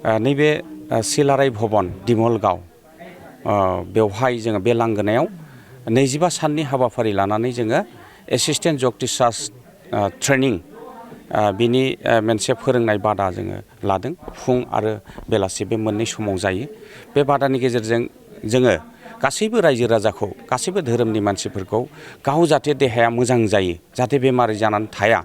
नैबे सिलाराय भवन दिमलगाव बेवहाय जोङो बे लांगोनायाव 25 साननि हाबाफारि लानानै जोङो एसिस्टेन्ट जग टिचार्स ट्रेनिं बिनि मोनसे फोरोंनाय बादा जोङो लादों फुं आरो बेलासि बे मोननै समाव जायो बे बादानि गेजेरजों जोङो गासैबो रायजो राजाखौ गासैबो धोरोमनि मानसिफोरखौ गाव जाहाथे देहाया मोजां जायो जाहाथे बेमारि जानानै थाया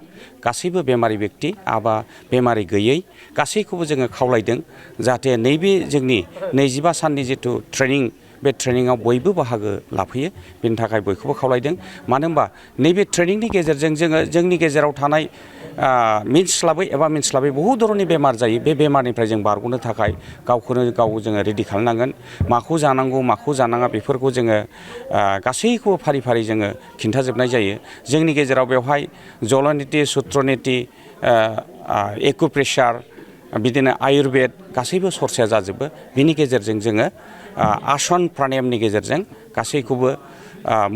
गासैबो बेमारि व्यक्ति आबा बेमारि गैयै गासैखौबो जोङो खावलायदों जाहाथे नैबे जोंनि 25 साननि जिथु ट्रेनिं बे ट्रेनिंआव बयबो बाहागो लाफैयो बेनि थाखाय बयखौबो खावलायदों मानो होनबा नैबे ट्रेनिंनि गेजेरजों जोङो जोंनि गेजेराव थानाय मिन्थिस्लाबै एबा मिन्थिस्लाबै बहुद धरननि बेमार जायो बे बेमारनिफ्राय जों बारग'नो थाखाय गावखौनो गाव जोङो रेडि खालामनांगोन माखौ जानांगौ माखौ जानाङा बेफोरखौ जोङो गासैखौबो फारि फारि जोङो खिन्थाजोबनाय जायो जोंनि गेजेराव बेवहाय जलनीति सुत्रनीति एकुप्रेसार बिदिनो आयुर्वेद गासैबो सरसाया जाजोबो बिनि गेजेरजों जोङो आसन प्राणायामनि गेजेरजों गासैखौबो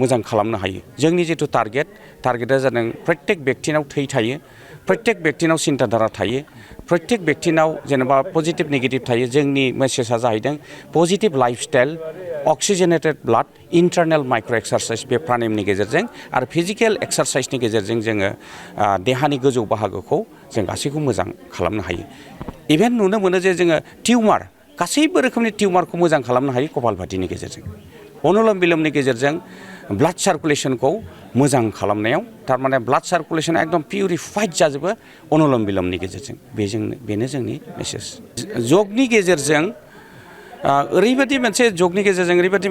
मोजां खालामनो हायो जोंनि जिथु टारगेटआ जादों प्रत्येक व्यक्तिनाव थै थायो प्रत्येक व्यक्तिनाव सिन्ताधारा थायो प्रत्येक व्यक्तिनाव जेनेबा पजिटिभ नेगेटिभ थायो जोंनि मेसेजआ जाहैदों positive lifestyle oxygenated blood internal micro' exercise बे प्राणायामनि गेजेरजों आरो फिजिकेल एक्सारसाइजनि गेजेरजों जोङो देहानि गोजौ बाहागोखौ जों गासैखौ मोजां खालामनो हायो इभेन नुनो मोनो जे जोङो टिउमार गासैबो रोखोमनि टिउमारखौ मोजां खालामनो हायो कपालभातिनि गेजेरजों अनुलोम बिलोमनि गेजेरजों ब्लाड सार्कुलेशनखौ मोजां खालामनायाव थारमाने ब्लाड सार्कुलेशना एकदम पिउरिफाइड जाजोबो अनुलोम बिलोमनि गेजेरजों बेनो जोंनि मेसेज जगनि गेजेरजों ओरैबायदि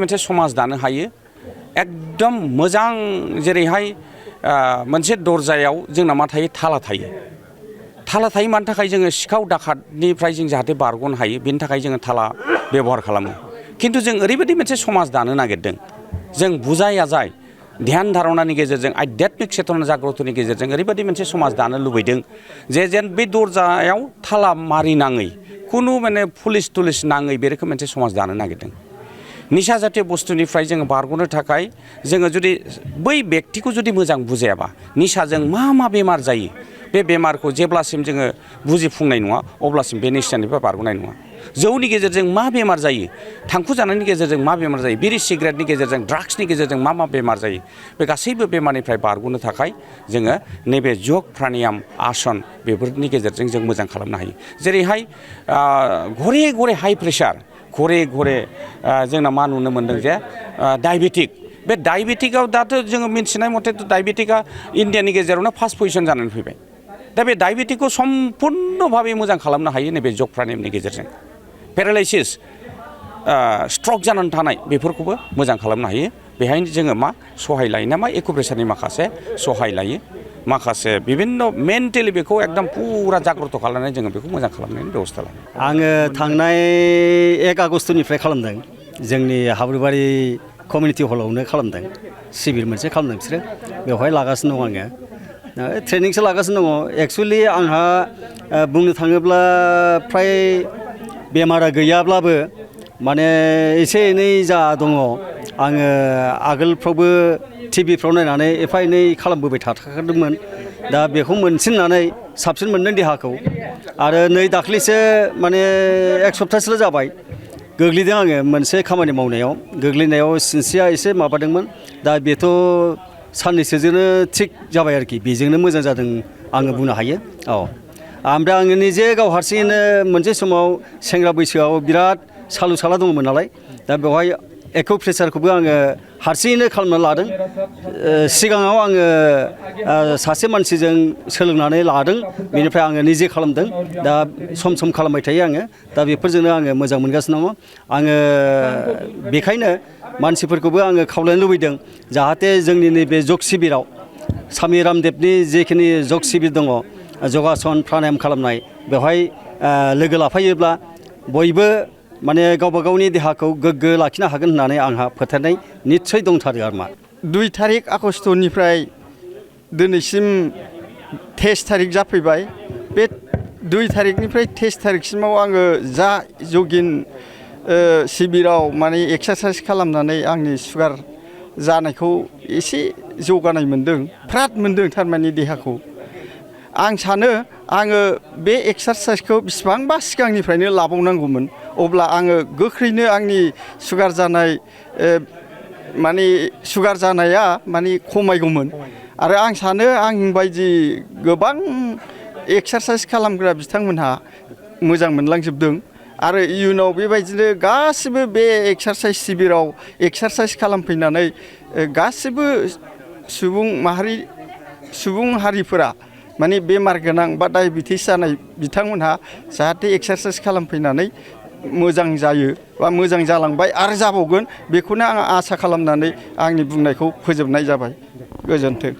मोनसे समाज दानो हायो एकदम मोजां जेरैहाय मोनसे दरजायाव जोंना मा थायो थाला थायो मानि थाखाय जोङो सिखाव दाखातनिफ्राय जों जाहाथे बारग'नो हायो बेनि थाखाय जोङो थाला बेबहार खालामो खिन्थु जों ओरैबायदि मोनसे समाज दानो नागिरदों जों बुजाय आजाय ध्यान धारणानि गेजेरजों आध्यात्मिक चेतना जाग्रतनि गेजेरजों ओरैबायदि मोनसे समाज दानो लुबैदों जेन बे दरजायाव थाला मारिनाङै खुनु माने पुलिस नाङै बे रोखोम मोनसे समाज दानो नागिरदों निसा जातीय बुस्थुनिफ्राय जोङो बारग'नो थाखाय जोङो जुदि बै व्यक्तिखौ जुदि मोजां बुजायाबा निसाजों मा बेमार जायो बे बेमारखौ जेब्लासिम जोङो बुजिफुंनाय नङा अब्लासिम बे निसानिफ्राय बारग'नाय नङा जौनि गेजेरजों मा बेमार जायो थांखु जानायनि गेजेरजों मा बेमार जायो बिरि सिगारेटनि गेजेरजों ड्राग्सनि गेजेरजों मा बेमार जायो बे गासैबो बेमारनिफ्राय बारग'नो थाखाय जोङो नैबे जग प्राणायाम आसन बेफोरनि गेजेरजों जों मोजां खालामनो हायो जेरैहाय घरे हाइ प्रेसार घरे जोंना मा नुनो मोनदों जे डायबेटिक बे डायबेटिकआव दाथ' जोङो मिथिनाय मथे डायबेटिकआ इण्डियानि गेजेरावनो फार्स्ट पजिशन जानानै फैबाय दा बे डायबेटिकखौ सम्पुर्ण भाबै मोजां खालामनो हायो नैबे जग प्राणायामनि गेजेरजों पेरालाइसिस स्ट्रक जानानै थानाय बेफोरखौबो मोजां खालामनो हायो बेहायनो जोङो मा सहाय लायो ना मा एकुप्रेसारनि माखासे सहाय लायो माखासे बिभिन्न मेन्टेलि बेखौ एकदम पुरा जाग्रत खालामनानै जोङो बेखौ मोजां खालामनायनि बेबस्था लायो आङो थांनाय 1 आगस्टनिफ्राय खालामदों जोंनि हाब्रुबारि कमिउनिटि हलावनो खालामदों सिभिल मोनसे खालामदों बिसोरो बेवहाय लागासिनो दं आङो ट्रेनिंसो लागासिनो दङ एक्सुवेलि आंहा बुंनो थाङोब्ला फ्राय बेमारा गैयाब्लाबो माने एसे एनै जा दङ आङो आगोलफ्रावबो टिभिफ्राव नायनानै एफा एनै खालामबोबाय थाखादोंमोन दा बेखौ मोनसिननानै साबसिन मोनदों देहाखौ आरो नै दाख्लैसो माने 1 सप्ताहसोल' जाबाय गोग्लैदों आङो मोनसे खामानि मावनायाव गोग्लैनायाव सिनस्रिया एसे माबादोंमोन दा बेथ' साननैसोजोंनो थिग जाबाय आरोखि बेजोंनो मोजां जादों आङो बुंनो हायो ओमफ्राय आङो निजे गाव हारसिङैनो मोनसे समाव सेंग्रा बैसोआव बिराद सालु साला दङमोन नालाय दा बेवहाय एकुप्रेसारखौबो आङो हारसिङैनो खालामना लादों सिगाङाव आङो सासे मानसिजों सोलोंनानै लादों बेनिफ्राय आङो निजे खालामदों दा सम खालामबाय थायो आङो दा बेफोरजोंनो आङो मोजां मोनगासिनो दङ आङो बेखायनो मानसिफोरखौबो आङो खावलायनो लुबैदों जाहाथे जोंनि नैबे जग शिबिराव स्वामी रामदेबनि जिखिनि जग शिबिर दङ जगासन प्राणायाम खालामनाय बेवहाय लोगो लाफायोब्ला बयबो माने गावबा गावनि देहाखौ गोग्गो लाखिनो हागोन होननानै आंहा फोथायनाय निस्सय दंथारो आरोमा 2 तारिख आगस्टनिफ्राय दिनैसिम 23 तारिख जाफैबाय बे 2 तारिखनिफ्राय 23 तारिखसिमाव आङो जा जगिन शिबिराव माने एक्सारसाइज खालामनानै आंनि सुगार जानायखौ एसे जौगानाय मोनदों फ्राद मोनदों थारमाने देहाखौ आं सानो आङो बे एक्सारसाइसखौ बेसिबांबा सिगांनिफ्रायनो लाबावनांगौमोन अब्ला आङो गोख्रैनो आंनि सुगार जानाय माने सुगार जानाया माने खमायगौमोन आरो आं सानो आं बायदि गोबां एक्सारसाइस खालामग्रा बिथांमोनहा मोजां मोनलांजोबदों आरो इयुनाव बेबायदिनो गासिबो बे एक्सारसाइस शिबिराव एक्सारसाइस खालामफैनानै गासिबो सुबुं हारिफोरा माने बेमार गोनां बा डायबेटिस जानाय बिथांमोनहा जाहाथे एक्सारसाइस खालामफैनानै मोजां जायो बा मोजां जालांबाय आरो जाबावगोन बेखौनो आं आसा खालामनानै आंनि बुंनायखौ फोजोबनाय जाबाय गोजोन्थों।